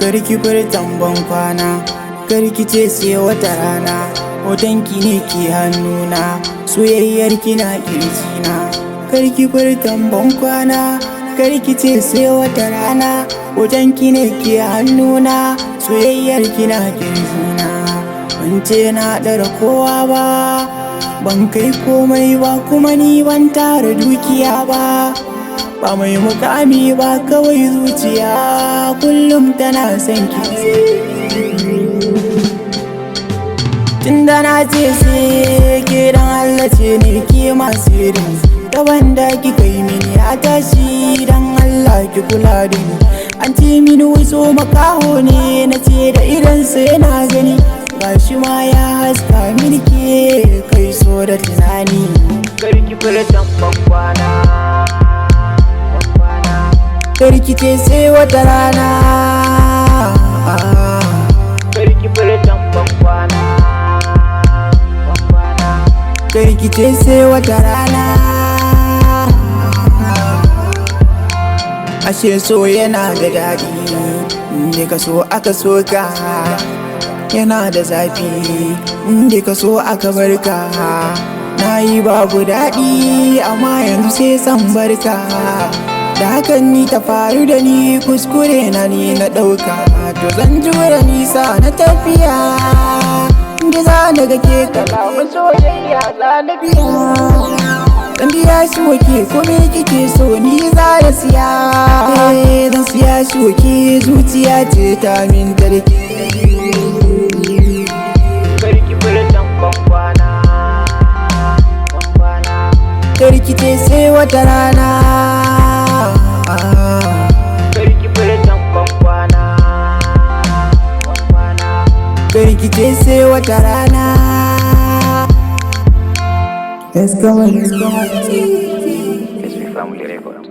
Karki furtan ban kwana, karki ce sai wata rana. Hotonki ne ke hannuna, soyayyar ki na kirjina. Karki furtan ban kwana, karki ce sai wata rana. Hotonki ne ke hannuna, soyayyar ki na kirjina. Ban ce na ɗara kowa ba, ban kai komai ba, kuma ni ban tara dukiya ba, ba mai mukami ba, kawai zuciya kullum tana son ki. Tunda na ce sai ke, dan Allah ce ne ke masu irin daban da kika yi mini ya tashi. Dan Allah ki kula da ni. An ce mini wai so makaho ne, na ce da idansa yana gani, gashi ma ya haska mini ke. Kai so da tunani. Karki furtan ban kwana, ban kwana. Karki ce sai wata rana. Karki furtan ban kwana, ban kwana. Karki ce sai wata rana. Ashe so yana da daɗi, inda ka so aka so ka. Yana da zafi, inda ka so aka barka. Na yi babu daɗi, amma yanzu sai san barka. Da hakan ni ta faru da ni, kuskure na ni na ɗauka. To zan jure nisa na tafiya, inda za na ga ke, kalamun soyayya za na biya. Dan biya shi wake, kome kike so ni za na siya. Eh, zan siya shi wake, zuciya ce ta min tarki. Karki furtan ban kwana, ban kwana. Karki ce sai wata rana. Karki furtan ban kwana, ban kwana. Karki ce sai wata rana. Let's go, let's go. SB Family Record.